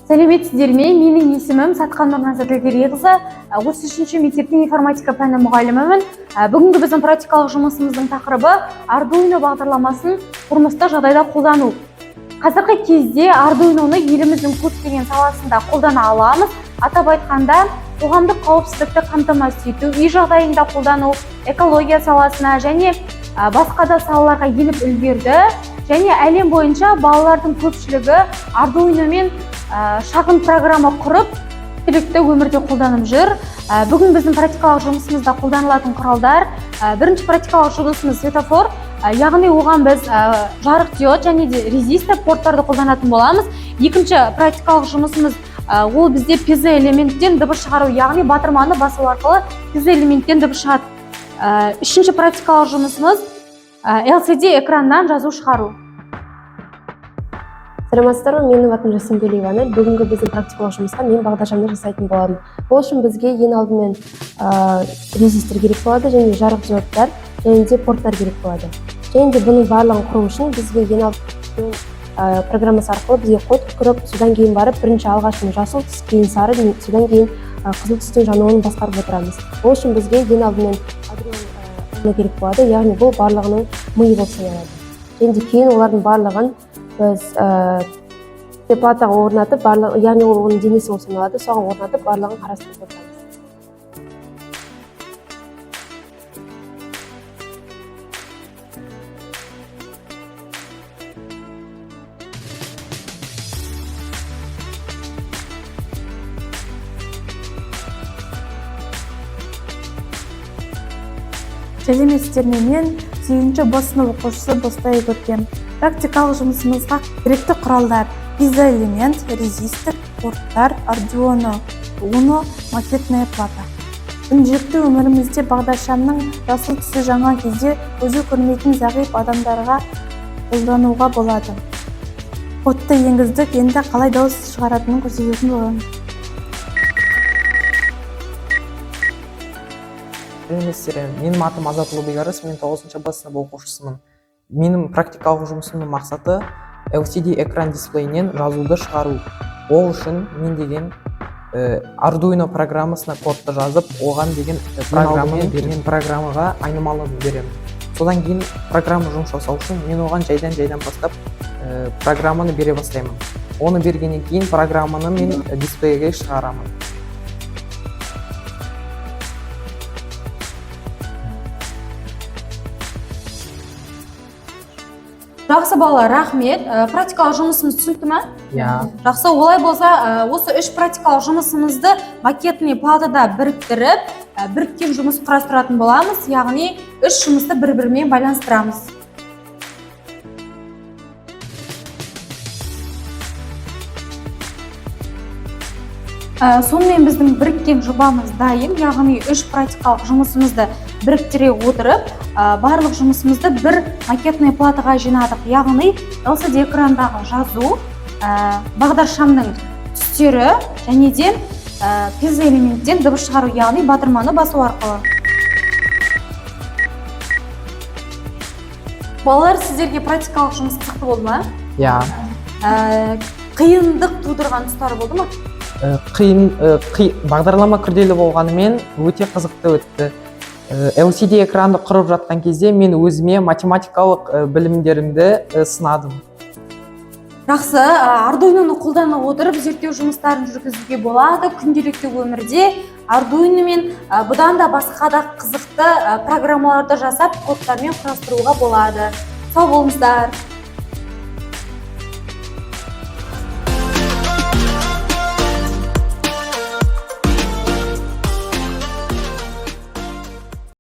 Сәлеметсіздер ме? Менің есімім Сатқан Нұрназар Ділгерейқызы, 33-ші мектептің информатика пәні мұғалімімін. Бүгінгі біздің практикалық жұмысымыздың тақырыбы Arduino бағдарламасын тұрмыстық жағдайда қолдану. Қазіргі кезде Arduinoны еліміздің көптеген саласында қолдана аламыз. Атап айтқанда, қоғамдық қауіпсіздікті қамтамасыз ету, үй жағдайында қолдану, экология саласына және басқа да салаларға еніп үлгерді. Және әлем бойынша балалардың көпшілігі Arduinoмен шағын программа құрып, күнделікті өмірде қолданып жүр. Бүгін біздің практикалық жұмысымызда қолданылатын құралдар: бірінші практикалық жұмысымыз светофор, яғни оған біз жарық диод және де резистор, порттарды қолданатын боламыз. Екінші практикалық жұмысымыз, ол бізде пьезоэлементтен дыбыс шығару, яғни батырманы басу арқылы пьезоэлементтен дыбыс шығады. Үшінші практикалық жұмысымыз, LCD экраннан жазу шығару. Саламатсыздар ма? Менің атым Жасымгүл Ивана. Бүгінгі біздің практикалық жұмысқа мен бағдаршамды жасайтын боламын. Ол үшін бізге ең алдымен резистор керек болады және жарық диодтар және де порттар керек болады. Және де бұның барлығын құру үшін бізге ең алдымен программасы арқылы бізге код құрып, содан кейін барып бірінші алғашын жасыл түс, кейін сары, содан кейін қызыл түстің жануын басқарып отырамыз. Ол үшін бізге ең алдымен Arduino керек болады, яғни бұл барлығының миы болып саналады. Және де кейін олардың барлығын біз платаға орнатып, барлық, яғни ол оның денесі болып саналады, соған орнатып, барлығын қарастырып отырамыз. Сәлеметсіздер ме? Мен 8 Б сынып оқушысы Бостай Көркем. Практикалық жұмысымызға керекті құралдар: пьезоэлемент, резистор, порттар, Arduino Uno, макетная плата. Күнделікті өмірімізде бағдаршамның жасыл түсі жанған кезде көзі көрмейтін зағип адамдарға қолдануға болады. Кодты енгіздік, енді қалай дауыс шығаратынын көрсететін боламын. Сәлеметсіздер ме? Менің атым Азат Ұлыбек, мен 9 Б сынып оқушысымын. Менің практикалық жұмысымның мақсаты LCD экран дисплейінен жазуды шығару. Ол үшін мен деген Arduino программасына кодты жазып, оған деген программаны, мен программаға айнымалыны беремін. Содан кейін программа жұмыс жасау үшін мен оған жайдан жайдан бастап программаны бере бастаймын. Оны бергеннен кейін программаны мен дисплейге шығарамын. Жақсы, балалар, рахмет. Практикалық жұмысымыз түсінікті ма? Иә. Жақсы, олай болса, осы үш практикалық жұмысымызды макетный платада біріктіріп, біріккен жұмыс құрастыратын боламыз, яғни үш жұмысты бір бірімен байланыстырамыз. Сонымен, біздің біріккен жобамыз дайын, яғни үш практикалық жұмысымызды біріктіре отырып, барлық жұмысымызды бір макетный платаға жинадық, яғни LCD экрандағы жазу, бағдаршамның түстері және де пьезоэлементтен дыбыс шығару, яғни батырманы басу арқылы. Балалар, сіздерге практикалық жұмыс қызықты болды ма? Иә. Қиындық тудырған тұстары болды ма? Қиын, бағдарлама күрделі болғанымен, өте қызықты өтті. LCD экранды құрып жатқан кезде мен өзіме математикалық білімдерімді сынадым. Жақсы. Ардуиноны қолдана отырып, зерттеу жұмыстарын жүргізуге болады. Күнделікті өмірде Ардуиномен бұдан да басқа да қызықты программаларды жасап, кодтармен құрастыруға болады. Сау болыңыздар.